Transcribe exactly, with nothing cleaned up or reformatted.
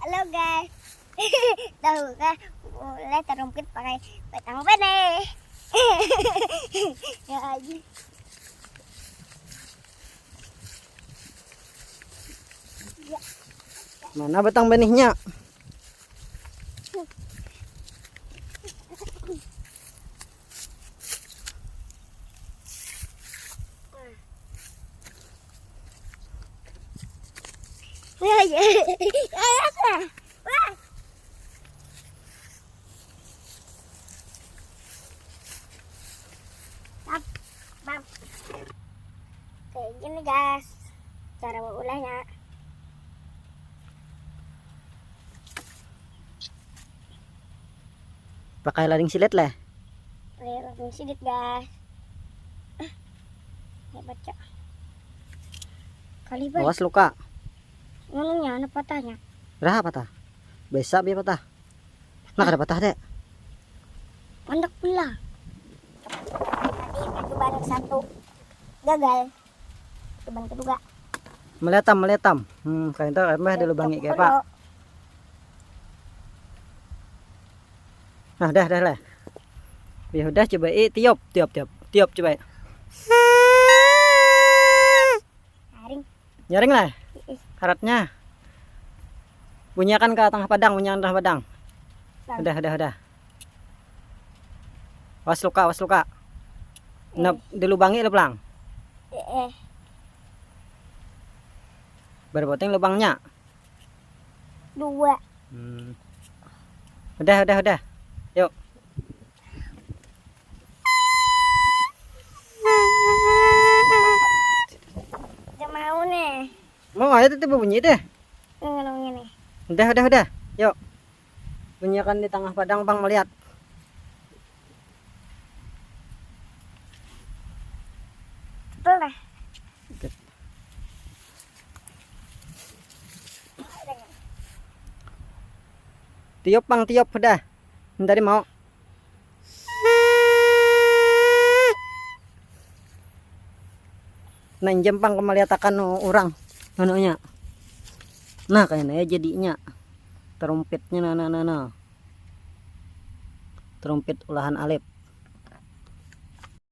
Halo guys. Tahu kah? Mulai tarumpit pakai batang benih. Ya aja. Mana batang benihnya? Kayak gini guys cara mengulahnya. Pakai lading silet lah. Pakai lading silet guys. Hebat cak. Kali bang. Awas luka. Ngomongnya anak patahnya. Raha patah. Besa biar patah. Nah kada patah dek. Mandak pula. Tadi percobaan satu gagal. Percobaan kedua. Meletam meletam. Hmm, kain tuh emang ada lubangi kayak apa? Nah, dah dah lah. Ya udah coba i tiup tiup tiup tiup coba. Haring. Nyaring lah. Haratnya. Bunyiakan ke tengah padang, bunyiakan tengah padang. Udah, udah, udah. Was luka, was luka. Nah, dilubangi lu pelang. Eh, eh. Berapa penting lubangnya? Dua. Hmm. Udah, udah, udah. Yuk. Dia mau nih. Mau aja tiba bunyi deh. Ngomongnya nih. Udah, udah, udah. Yuk. Bunyikan di tengah padang bang melihat. Betul dah. Tiup bang tiup udah. Tadi mau. Nah, injam pang kemaliatakan orang anunya. Nah, kayaknya ya jadinya terumpitnya nah nah nah nah. Terumpit olahan Alip.